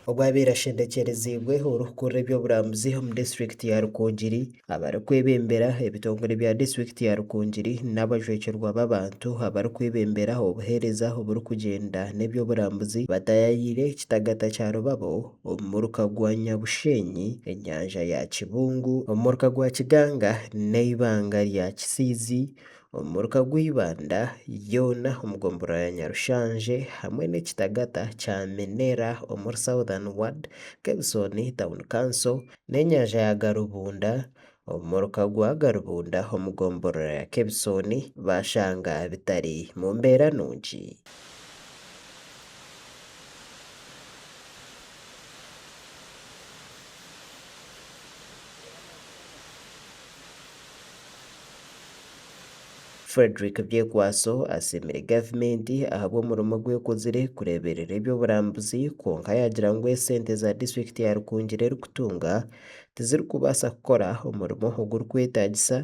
Obu abaire ashendekyereziibwe orikukurira eby'oburambuzi omu disiturikiti ya Rukungiri, abarikwebembera ebitongore bya disiturikiti ya Rukungiri n'abajwekyerwa b'abantu abarikwebembera obuheereza oburikugyenda n'eby'oburambuzi bataayayiire ekitagata kya Rubabo omu muruka gwa Nyabushenyi, enyanja ya Kibungu, omu muruka gwa Kiganga n'eibanga rya Kisiizi Omu muruka gwa Ibanda yoona omu gomborora ya Nyarushanje hamwe n'ekitagata kya Minera omuri Southern Ward, Kebisoni Town Council n'enyanja ya Garubunda omu muruka gwa Garubunda omu gomborora ya Kebisoni bashanga bitari mu mbeera nungi. Fredrick Byekwaso asiimire gavumenti ahabw'omurimo ogu ekozire kureeberera eby'oburambuzi kwonka yaagira ngu esente za disiturikiti ya Rukungiri erikutunga tizirikubaasa kukora omurimo ogurikwetaagisa,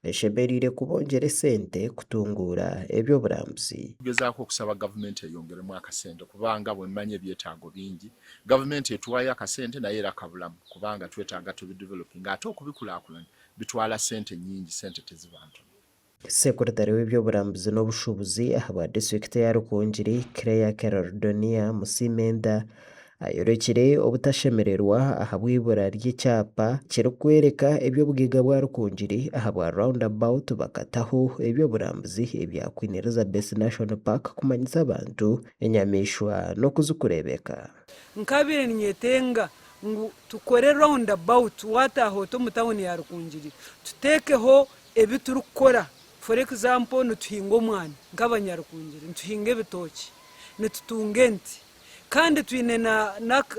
eshemereire kubongyera esente kutunguura eby'oburambuzi. Tugezaako okusaba gavumenti eyongeremu akasente kubanga bwemanya ebyetaago bingi. Gavumenti etuwayo akasente naye era kabulamu kubanga twetaaga tubidevelopinge ate okubikulakulanya bitwala sente nyingi, sente teziba ntono. Sekuritare w'eby'oburambuzi n'obushuubuzi ahabwa disiturikiti eya Rukungiri, Clare Kerordonia Musiimenta ayorekire obutashemererwa ahabw'eibura ry'ekyapa kirikworeka eby'obugaiga bwa Rukungiri ahabwa Round About bakataho eby'oburambuzi ebya Queen Elizabeth National Park kumanyisa abantu enyamaishwa n'okuzikureebeka. Nkabaire ninyetenga ngu tukore round about wataaha oti omu tawuni ya Rukungiri tuteekeho ebi turikukora for example nituhinga omwani nk'abanyarukungiri nituhinga ebitookye nitutunga ente kandi twine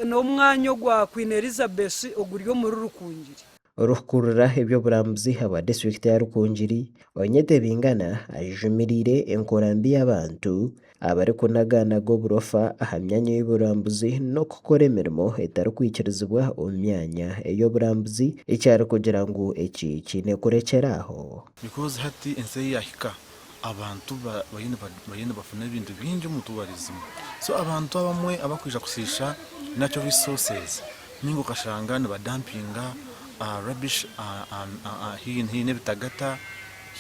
n'omwanya ogwa Queen Elizabeth oguri omuri Rukungiri. Orikukurira eby'oburambuzi ahabwa disiturikiti ya Rukungiri, Onyete Bingana ajumiriire enkora mbi y'abantu abarikunaganaga oburofa aha myanya y'oburambuzi n'okukora emirimo etarikwikirizibwa omu myanya ey'oburambuzi eki arikugira ngu eki kiine kurekyera aho. Because hati ensi ei yahika abantu bariyo nibafuna ebintu bingi omu tourism so abantu abamwe abakwija kushiisha natural resources Ninga okashanga niba dumpinga rubbish haihi n'ebitagata,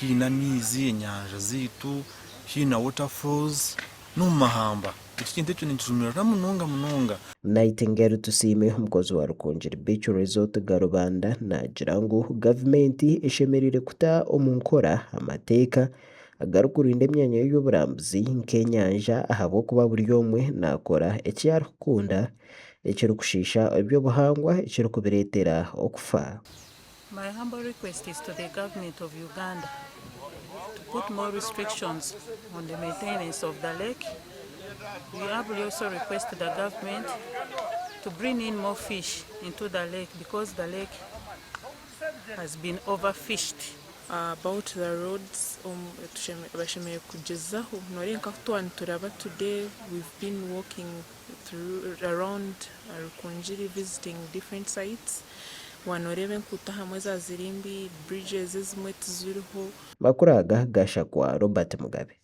haihi n'amaizi, enyanja zaitu, haihi na water falls n'omu mahamba. Ekyo ekintu ekyo ninkijumirira munonga munonga. Nightingale Tusiime omukozi wa Rukungiri Beach Resort Garubanda naagira ngu gavumenti eshemereire kuta omu nkora amateeka agarikurinda emyanya y'eby'oburambuzi nk'enyanja ahabw'okuba buri omwe naakora eki arikukunda ekirikushiisha eby'obuhangwa ekirikubireetera okufa. My humble request is to the government of Uganda to put more restrictions on the maintenance of the lake. We humbly also request the government to bring in more fish into the lake because the lake has been overfished. About the roads bashemereire kugyezaho noreeba nka ahu twaba nituraba today we've been walking through around Rukungiri visiting different sites waaba noreeba enkuuto ahamwe zaaba ziri mbi, bridges ezimwe tiziriho. Makuru aga gashakwa Robert Mugabe.